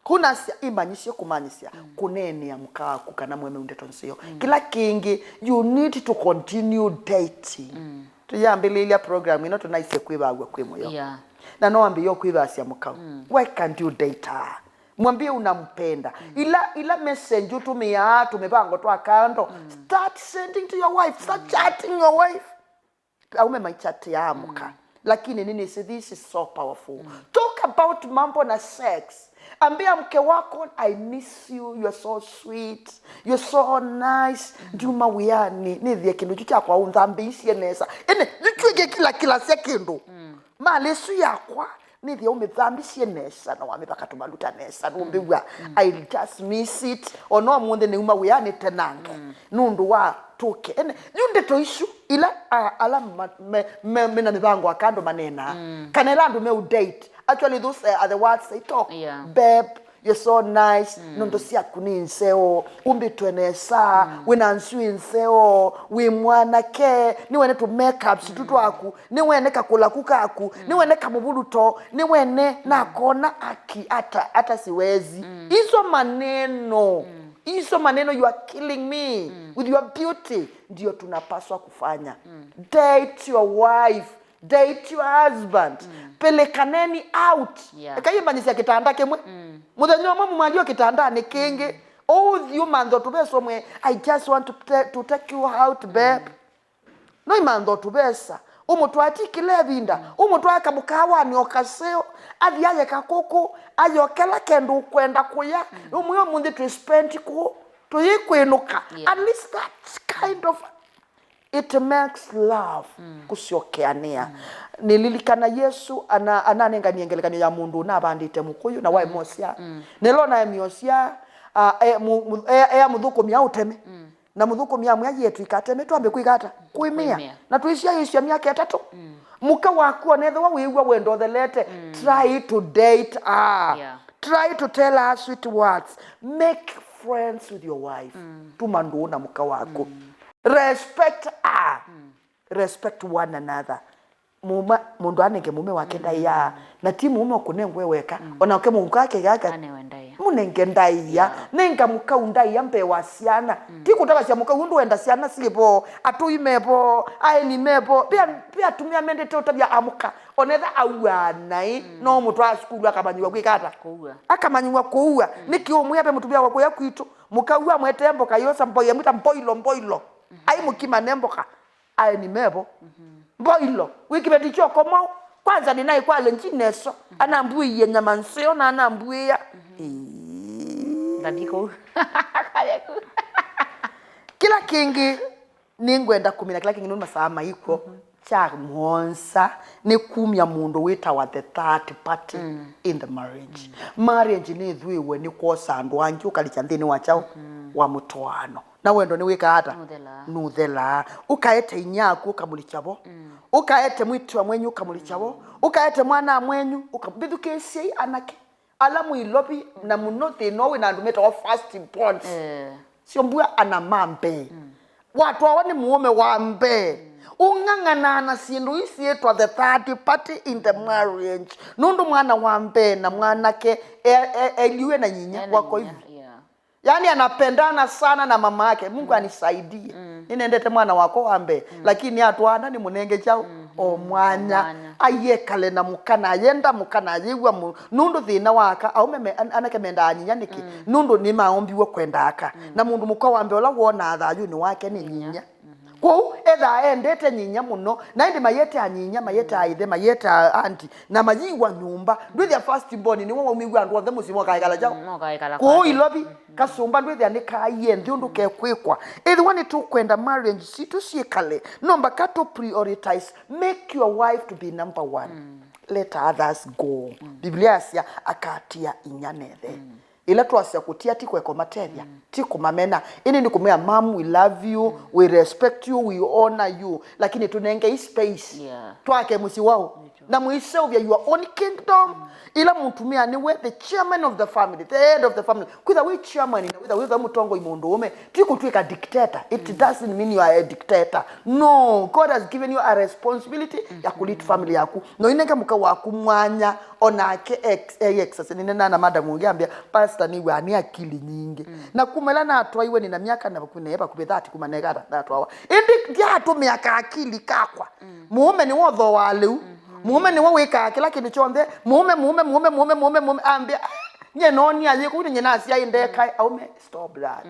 Kũu nasya, ĩmanyĩsye kũmanyĩsya, kũneenea mũka waku kana mũemeu ndeto nzeo. Kĩla kĩngĩ, you need to continue dating. Tũyambĩlĩĩlya program ĩno tũnaisye kwĩvaw'a kwĩ mũyo. Yeah. Na no wambĩĩe kwĩvasya mũkau. Why can't you date her? Mwambie unampenda. Ila, ila message ũtũmĩaa tũmĩvango twa kando, start sending to your wife, start chatting your wife. Aume maichatĩaa mũka. Lakini nĩnĩsĩ this is so powerful. Talk about mambo na sex. Ambia mke wako, I miss you, you're so sweet, you're so nice. Ndiuma wĩanĩ, nĩthĩe kĩndũ kyu kyakwa ũnthambĩisye nesa. Ĩnĩ, nĩkyũĩkĩkilakilasya kĩndũ. Malĩ ĩsu yakwa, Nĩthĩa ũmĩthambisye nesa na wamĩvaka tũmaluta nesa, nũmbĩw'a, "I'll just miss it." Ona ũmũnthĩ nĩuma wĩanĩ tenange nũndũ wa tũke. Ene, yu ndeto isu ila, a, ala ma, me, me, mena mĩvango ya kando maneenaa. Kana ila andũ meũ date. Actually, those, uh, are the words they talk. Yeah. "Babe, you're so nice. Nũndũ syaku nĩ nzeo. Ũmbĩtwe nesa. Wĩna nzw'ĩ nzeo. Wĩ mwanake. Nĩwene tũ makeups tu twaku. Nĩwene kakũlaku kaku. Nĩwene kamũvuluto. Nĩwene nakona aki hata, hata siwezi." Hizo maneno. Hizo maneno, you are killing me with your beauty. Ndio tunapaswa kufanya. Date your wife. Date your husband. Pelekaneni out. Yeah. Eka imanyisya kitanda kimwe. Muthenya umwe mumalio kitandanĩ kingi. Ũthi umanthe ũtũvesa ũmwe, "I just want to, ta-, to take you out, babe." No imanthe ũtũvesa. Ũmũtwaa ti kila ĩvinda. Ũmũtwaa kamũkaawanĩ o kaseo. Athi aye kakũkũ. Ayokela kendũ ũkwenda kũya. Ũmwe ũmũnthĩ twĩ spend kũũ. Tũyĩkwĩnũka. Yeah. At least that kind of It makes love kũsyokeanĩa. Nĩlilikana Yesũ ana-, ananenganie ngelekany'o ya mũndũ ũnavandĩte mũkũyũ na waĩ mosya. Nelo naĩ mĩosya, a, e, mu-, mu-, e, ea mũthũkũmi aũteme. Na mũthũkũmi amwĩa, "Yĩe tũikateme, twambe kwĩka ata? Kwĩmĩa. Kwĩmĩa. Na tũisyaĩĩsya myaka ĩtatũ." Mũka waku onethĩwa wĩw'a wendothelete, try to date her. Yeah. Try to tell her sweet words. Make friends with your wife. Tuma ndũũ na mũka waku. Respect her. Respect one another. Mũma, mũndũ anenge mũme wake ndaĩa. Na ti mũme ũkũnengwe weka. Ona ũke mũka ake gaka. Anewe ndaĩa. Mũnenge ndaĩa. Yeah. Nenga mũkau ndaĩa mbee wa syana. Ti kũtavasya mũkau ũndũ wenda syana syĩ vo, atũi me vo, aeni me vo. Pia, pia atumĩa mendete ũtavya amũka. Onetha auaa naĩ, no mũtwaa sukulu akamanyĩw'a kwĩka ata? Kũua. Akamanyĩw'a kũua. Nĩkĩ ũmwĩa ve mũtumĩa wa kũya kwitũ? Mũkau amwetee mboka yosa mboilo, amwĩta mboilo, mboilo. Ai mũkima ne mboka. Aeni mevo. Mboilo. Wĩ kĩveti kya ũkomo. Kwanza nĩnaĩ kwa lenji neso. Anambuĩie nyama nseo na anambuĩa. Ĩĩ. Ndathi kũu. Kale kũu. Kĩla kĩngĩ nĩngwenda kũmina kĩla kĩngĩ nĩ masaa maikw'o. Kya mũonza nĩ kumya mũndũ wĩtawa the third party in the marriage. Marriage nĩthwĩwe nĩ kwosa andũ angĩ ũkalikya nthĩnĩ wa kyaũ? Wa mũtwaano. Na wendo nĩwĩkaa ata? Nũthelaa. Nũthelaa. Ũkaete inyia aku ũkamũlikya vo. Ũkaete mwĩĩtu wa mwenyu ũkamũlikya vo. Ũkaete mwana wa mwenyu ũka-, mbĩthukĩĩsyei anake. Ala mwĩ Ilovi, na mũno thĩna ũũ wĩ na andũ metawa first borns. Eh. Sio mbua ana ma mbee. Watwawa nĩ mũũme wa mbee. Ũng'ang'anaa na syĩndũ ii syĩtwa the third party in the marriage. Nũndũ mwana wa mbee na mwanake e-, e-, eliwe na nyinya. Ena wako nyinya, hivi. Yeah. Yaani anapendana sana na mama yake. Mungu anisaidie. Nĩnendete mwana wakwa wa mbee, lakini atwaana nĩmũnenge kyaũ? O mwanya. O mwanya. Aiekale na mũka na ayenda mũka na ayĩw'a mũ-, nũndũ thĩna wa aka, aũme me-, an-, anake mendaa nyinya nĩkĩ? Nũndũ nĩmaombiwe kwenda aka. Na mũndũ mũka wa mbee ũla wonaa thayũnĩ wake nĩ nyinya. Kwoou ethaa endete nyinya mũno, na ĩndĩ mayĩtaa nyinya, mayĩtaa ĩthe, mayĩtaa aunty, na mayiwa nyũmba. Ndwĩthĩa first born nĩwe waumĩw'a andũ onthe mũsyĩ mokaĩkala kyaũ? Mm, mokaĩkala kũũ kwake. Ilovi. Kasũmba ndwĩthĩa nĩkaaie nthĩ ũndũ kekwĩkwa. Ĩthĩwa nĩtũkwenda marriage sitũ syĩkale, no mbaka tũ prioritize, make your wife to be number one. Let others go. Biblia yasya, "Akatia inyia na ĩthe." Ĩla twasya kũtia ti kũeka ũmatethya, ti kũmamena. Ĩndĩ nĩ kũmea, "Mom, we love you, we respect you, we honor you." Lakini tũnengei space. Yeah. Twake mũsyĩ waũ? Na mũiseũvya your own kingdom. Ĩla mũtumĩa nĩwe the chairman of the family, the head of the family. Kwĩtha wĩ chairman na wĩtha, wĩtha mũtongoi mũndũũme, ti kũtw'ĩka dictator. It doesn't mean you are a dictator. No, God has given you a responsibility ya kũlead family yaku. No inenge mũka waku mwanya, onake ex-, e exercise. Nĩnenaa na madam ũngĩ ambĩa, "Pastor, nĩw'aa nĩ akili nyingĩ." Na kuma ĩla natwaiwe nĩna myaka na vakuvĩ na vakuvĩ thirty kuma neka ata natwawa. Ĩndĩ ndyatũmĩa ka akili kakwa. Mũũme nĩwe ũthooaa lĩu. Mũũme nĩwe wĩkaa kĩla kĩndũ kyonthe. Mũũme, mũũme, mũũme, mũũme, mũũme, mũũme. Ambĩa, "Ah, nyie noonie ayĩ kũu, nĩnyie nasyaĩ ndekae." Aume, stop that.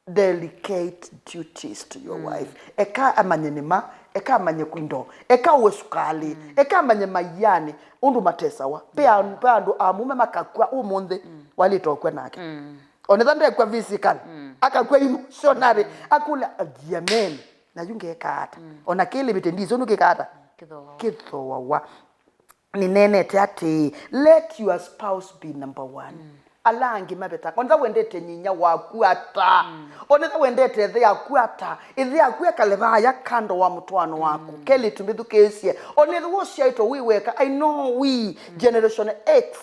Delegate duties to your wife. Eka amanye nĩma, eka amanye kwindo, eka ũe sukalĩ, eka amanye maianĩ, ũndũ matesawa. Pe a-, pe andũ amũme makakw'a ũmũnthĩ, walĩte ũkw'a nake. Onetha ndekw'a physical, akakw'a emotionally, akũlya, "Amen, na yu ngeka ata?" Ona kĩlĩvĩte ndiso nũkĩka ata? Kĩthooawa. Kĩthooawa. Nĩneenete atĩĩ, let your spouse be number one. Ala angĩ maveta. Onetha wendete nyinya waku ata. Onetha wendete ĩthe yaku ata. Ĩthe yaku ekale vaya kando wa mũtwaano waku. Kelĩtu, mbĩthukĩĩsye. Onetha ũsyaĩtwe wĩ weka. I know we, Generation X,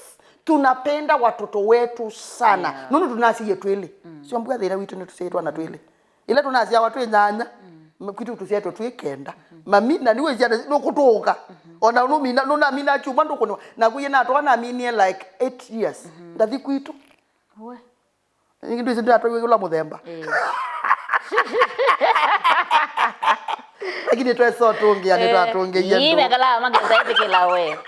tunapenda watoto wetu sana. Yeah. Nũndũ tũnasyaie twĩlĩ. Sio mbua thĩna witũ nĩtũsyaĩtwe na twĩlĩ. Ĩla tũnasyawa twĩ nyanya, m- kwitũ tũsyaĩtwe twĩ kenda. Mami, na nĩwĩsya nũkũtũũka. Ona nũmina, nũnamina kyumwa ndũkũnĩwa. Naku yĩ natwa naminie like eight years. Ndathi kwitũ. We. Ĩngĩ ndwĩsĩ ndatwaiwe ũla mũthemba. Eh. Lakini twesa ũtũngĩa, nĩtwatũngĩie. Ii, andũ. Mekalaa makesa ĩtĩkĩla we.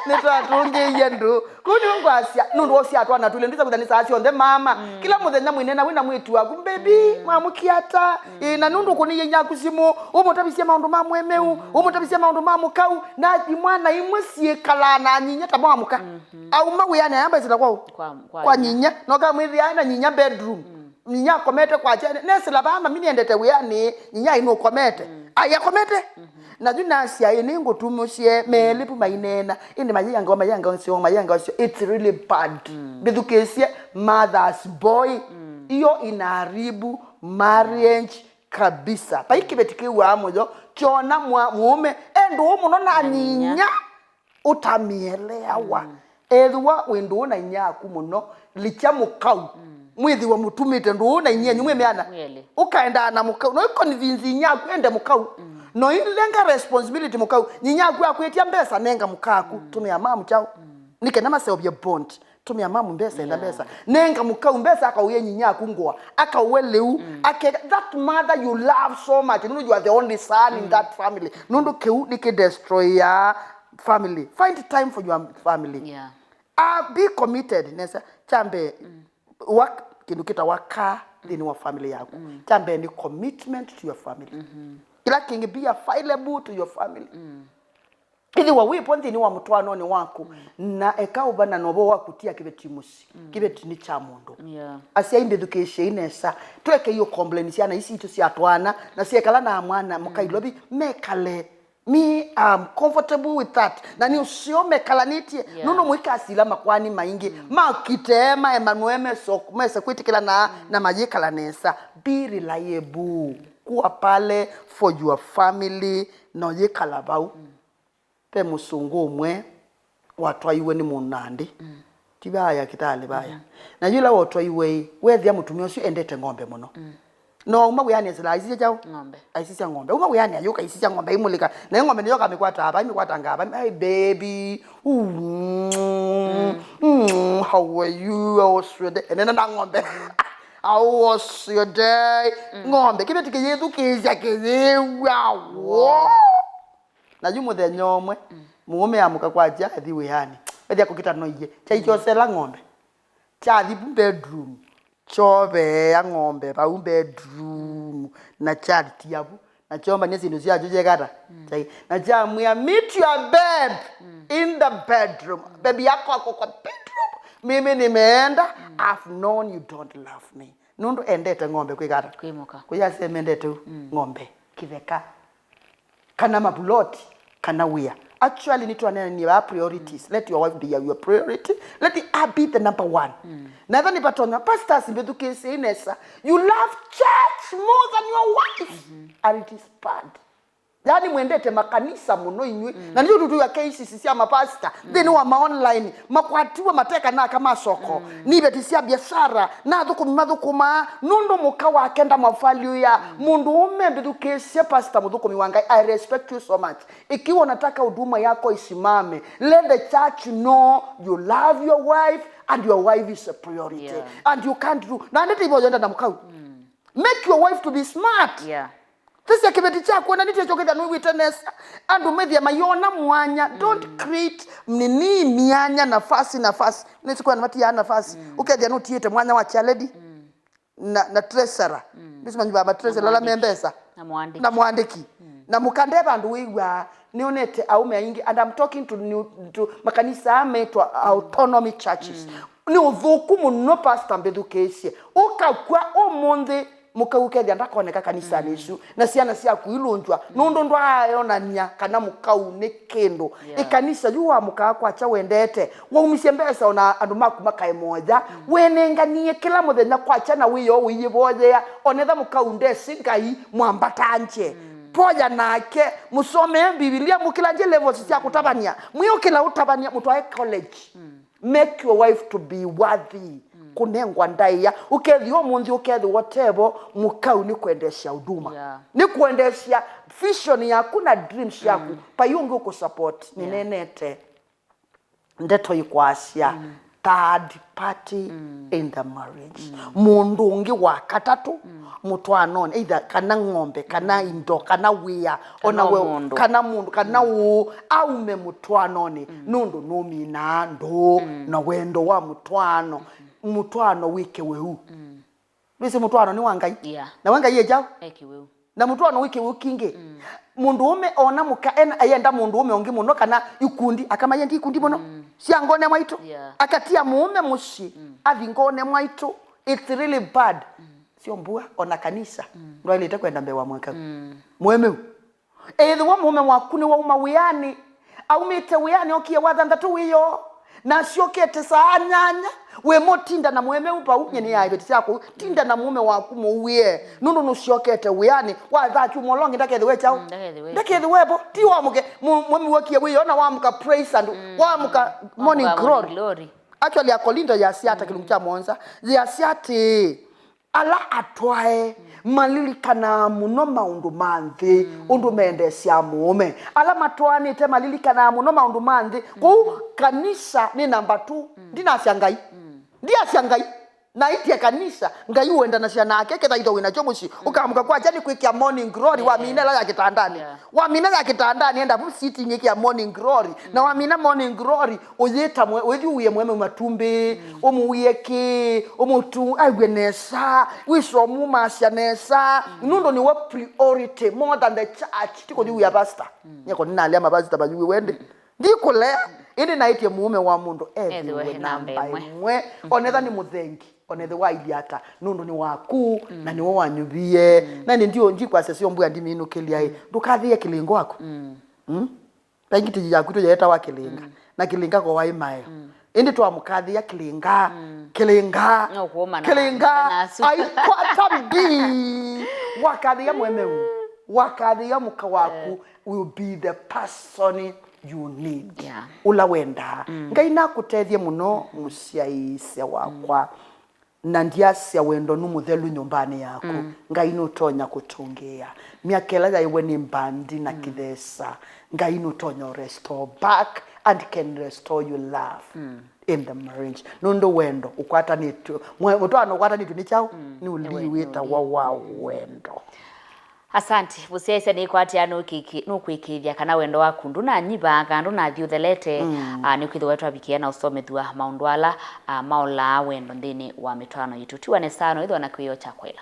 Nĩtwatũngĩie andũ. Kũu nĩwe ngwasya, nũndũ wa ũsyaa twana twĩlĩ, ndwĩsa kwĩtha nĩ saa syonthe mama. Kĩla mũthenya mwĩneena wĩ na mwĩĩtu waku, baby, mwamũkie ata? Ĩĩ, na nũndũ ũkũnĩie nyaku simũ, ũmũtavisye maũndũ ma mũemeu, ũmũtavisye maũndũ ma mũkau, na imwana imwe syĩkalaa na nyinya ta mwamũka. Auma wĩanĩ ayamba ĩsĩla kwau. Kwa, kwa kwa nyinya. Nyinya. Noka mwĩthĩa na nyinya bedroom. Nyinya akomete kwakya, nesĩla vaa mami nĩendete wĩanĩ, nyinya ai nũkomete. Ai akomete. Na yu nasya, ĩ, nĩngũtumũsye, meelĩ vu maineena, ĩndĩ mayĩanga, mayĩanga ũsyo, mayĩanga ũsyo. It's really bad. Mbĩthukĩĩsye, mother's boy. Iyo inaharibu marriage kabisa. Vai kĩveti kĩw'aa mũyo, kyona mwa- mũũme e ndũũ mũno na nyinya ũtamĩeleawa. Ethĩwa wĩ ndũũ na inyia yaku mũno, likya mũkau. Mwĩthĩwe mũtumĩte ndũũ na inyia yenyu mwĩ mĩana. Mwĩelĩ. Ũkaendaa na mũkau. No convince inyia yaku ende mũkau. No ilenga responsibility mũkau. Nyinya yaku akwĩtya mbesa, nenga mũkaaku. Tũmĩa mamu kyaũ. Nĩ kenda maseũvye bond. Tũmĩa mamu mbesa, enda mbesa. Nenga mũkau mbesa, akaũye nyinya yaku ngũa. Akaũe lĩu. Akeka, that mother you love so much. Nũndũ you are the only son in that family. Nũndũ kĩu nĩkĩdestroyaa family. Find time for your family. Yeah. Ah, be committed, nesa. Kya mbee, wa kĩndũ kĩtawa kaa nthĩnĩ wa family yaku. Kya mbee nĩ commitment to your family. Kĩla kĩngĩ, be available to your family. Ĩthĩwa wĩpo nthĩnĩ wa mũtwaanonĩ waku, na eka ũvana na ũvoo wa kũtia kĩveti mũsyĩ. Kĩveti nĩ kya mũndũ. Yeah. Asyai, mbĩthukĩĩsyei nesa. Tũekei ũkomboleni syana ii sitũ syatwaana na syekala na mwana mũka Ilovi, mekale. Me, I'm comfortable with that. Na nĩ ũseo mekalanĩtye. Yeah. Nũndũ mũikasila makwani maingĩ. Makite, maemanwe, meso- mese kwĩtĩkĩlana na mayĩkala nesa. Be reliable. Kuwa pale for your family. Na ũyĩkala vau. Ve mũsũngũ ũmwe watwaiwe nĩ mũnandĩ. Ti vaya kĩtalĩ vaya. Na yĩla wotwaiwe-ĩ, weethĩa mũtumĩa ũsu endete ng'ombe mũno. No auma wĩanĩ esĩla aisisya kyaũ? Ng'ombe. Aisisya ng'ombe. Auma wĩanĩ ayũka aisisya ng'ombe, aimũlĩka. Nayo ng'ombe nĩyoka amĩkwata ava, amĩkwatanga ava. Hey, baby. Ooh, mm, how are you? How was your day? Enena na ng'ombe. How was your day? Ng'ombe. Kĩveti kĩyĩthukĩĩsya kĩyĩw'a. Woo. Na yu mũthenya ũmwe, mũũme amũka kwakya athi wĩanĩ. Ethĩa kũkita noiye. Kyai kyosela ng'ombe. Kyathi vu bedroom. Kyoveea ng'ombe vau bedroom. Na kyatia vu. Na kyombany'a syĩndũ syakyo kyekata. Kyai. Na kyamwĩa, meet your babe in the bedroom. Baby yako ako kwa bedroom. Mimi nimeenda. I've known you don't love me. Nũndũ endete ng'ombe kwĩkata. Kwĩmũka. Kũyasya mendete u, ng'ombe, kĩtheka, kana mavuloti, kana wĩa. Actually, nĩtwaneenanie vaa priorities. Let your wife be your, your priority. Let her be the number one. Na ethwa nĩvatonya, pastors, mbĩthukĩĩsyei nesa. You love church more than your wife. And it is bad. Yaani, mwendete makanisa mũno inyw'ĩ. Na nĩkyo tũtwĩwa K C C sya mapasita nthĩnĩ wa maonline, makwatiwe mateka na aka ma soko, nĩ iveti sya biashara, na athũkũmi mathũkũmaa, nũndũ mũka wake ndamavalyũĩa. Mũndũũme, mbĩthukĩĩsye, pastor mũthũkũmi wa Ngai, I respect you so much. Ikiwa unataka huduma yako isimame, let the church know you love your wife and your wife is a priority. Yeah. And you can't do. Na ndete ivo yenda na mũkau. Make your wife to be smart. Yeah. Sisya kĩveti kyaku, na nĩkyo kĩthĩa nũĩw'ĩte nesa. Andũ methĩa mayona mwanya. Don't create nini myanya, nafasi, nafasi. Nĩsĩ kwĩ andũ matiaa nafasi. Ũkethĩa nũtiĩte mwanya wa chairlady na, na treasurer. Nĩsĩ manyuvaa ma treasurer ala me mbesa. Na mwandĩki. Na mwandĩki. Na mũka nde vandũ wĩw'aa, nĩonete aũme aingĩ, and I'm talking to, new, to makanisa aa metwa autonomy churches. Nĩ ũthũku mũno, pastor, mbĩthukĩĩsye. Ũkakw'a ũmũnthĩ, mũkau ũkethĩa ndakoneka kanisanĩ isu, na syana syaku ilũnzwa, nũndũ ndwaayonany'a kana mũkau nĩ kĩndũ. Yeah. Ĩkanisa yu wamũkaa kwakya wendete, waumisye mbesa ona andũ maku makae moya, wenenganie kĩla mũthenya kwakya na wĩoo ũiyĩvoyea, onetha mũkau ndesĩ Ngai, mwambatangye. Poya nake, mũsomee Mbivilia, mũkĩlangye levels sya kũtavany'a, mwĩũkĩla ũtavany'a, mũtwae college. Make your wife to be worthy kũnengwa ndaĩa. Ũkethĩwa ũmũnthĩ, ũkethĩwa ũtevo, mũkau nĩ kwendeesya huduma. Yeah. Nĩ kwendeesya vision yaku na dreams yaku. Vai ũngĩ ũkũsupport. Yeah. Nĩnenete ndeto ikwasya third party in the marriage. Mũndũ ũngĩ wa katatũ mũtwaanonĩ, either kana ng'ombe, kana indo, kana wĩa, Kana we, mũndũ. Kana mũndũ, kana ũ, aume mũtwaanonĩ, nũndũ nũminaa ndũũ na wendo wa mũtwaano. Mũtwaano wĩ kĩwĩu. Nĩwĩsĩ mũtwaano nĩ wa Ngai. Yeah. Na we Ngai e kyaũ? E kĩwĩu. Na mũtwaano wĩ kĩwĩu kĩngĩ. Mũndũũme ona mũka ena, ayenda mũndũũme ũngĩ mũno, kana ikundi, aka mayenda ikundi mũno. Sya ngone mwaitũ. Yeah. Akatia mũũme mũsyĩ, athi ngone mwaitũ. It's really bad. Sio mbua, ona kanisa. Ndwaĩlĩte kwenda mbee wa mwekau. Mũemeu. Ethĩwa mũũme waku nĩwauma wĩanĩ, aumĩte wĩanĩ okie wa thanthatũ wĩoo, na asyokete saa nyanya, wĩmũtinda na mũemeu vau, nyie nĩyaĩvĩtĩ sya kũu, tinda na mũũme waku mũuĩe, nũndũ nũsyokete wĩanĩ, wathaa kyumwa ũla ũngĩ ndakethĩwe kyaũ? Mm, ndakethĩwe. Ndakethĩwe vo, ti wamũke, mũ-, mũemeu okie wĩoo na wamũka praise and wamũka morning Wamũka glory. Morning glory. Actually, Akolindo yasya ata kĩlungu kya mũonza, yasya atĩĩ, ala atwae malilikanaa mũno maũndũ ma nthĩ, ũndũ mendeesyaa mũũme. Ala matwaanĩte malilikanaa mũno maũndũ ma nthĩ. Kwoou kanisa nĩ namba two. Ndinasya Ngai. Ndiasya Ngai. Naĩtye kanisa, Ngai ũendanasya nake, kĩthaitho wĩ nakyo mũsyĩ. Ũkamũka kwakya nĩ kwĩkĩa morning glory, wamina ĩla ya kĩtandanĩ. Yeah. Wamina ya kĩtandanĩ, enda vu sitting ĩkĩa morning glory. Na wamina morning glory, ũyĩta mwe-, ũyĩthi ũwĩe mũemeu matumbĩ, ũmũwĩe kĩ, ũmũtu-, aiw'e nesa, wĩsĩ ũmũmasya nesa, nũndũ nĩwe priority more than the church, ti kũthi wĩa pastor. Nyeko nĩnalea mapastor mayuwe wende. Ndikũlea, ĩndĩ naĩtye mũũme wa mũndũ ethĩwe namba ĩmwe. Onetha nĩ mũthengi, onethĩwa ailyĩ ata, nũndũ nĩ waku, na nĩwe wanyuvie. Na nĩ ndio njikwasya syo mbua ndiminũkĩlya ĩ. Ndũkathĩe kĩlĩngo waku. Mm? Kaingĩ tĩyĩ yaku tũyeetawa kĩlĩnga, na kĩlĩnga ko waĩ maeo. Ĩndĩ twamũkathĩĩa kĩlĩnga, kĩlĩnga, No kũũma na kĩlĩnga, na asu. Aikwata mbii. Wakathĩĩa mũemeu, wakathĩĩa mũka waku will be the person you need. Yeah. Ũla wendaa. Ngai nakũtethye mũno, mũsyaĩĩsya wakwa. Na ndiasya wendo nũ mũthelu nyũmbanĩ yaku. Ngai nũtonya kũtũngĩĩa. Myaka ĩla yaĩwe nĩ mbandi na kĩthesa, Ngai nũtonya ũ restore back and can restore you love in the marriage. Nũndũ wendo ũkwatanĩtwe, mwe-, mũtwaano ũkwatanĩtwe nĩ kyaũ? Nĩ ũlii wĩtawa wa wendo. Asante. Mũsyaĩĩsya nĩkwatĩa nũkĩkĩ-, nũkwĩkĩĩthya kana wendo waku ndũnanyiva kana ndũnathi ũthelete, ah, nĩkwĩthĩwa twavikĩa na ũsomethw'a maũndũ ala, ah, maolaa wendo nthĩnĩ wa mĩtwaano yitũ. Tiwa nesa no ĩthwa na kwĩyo kya kwĩla.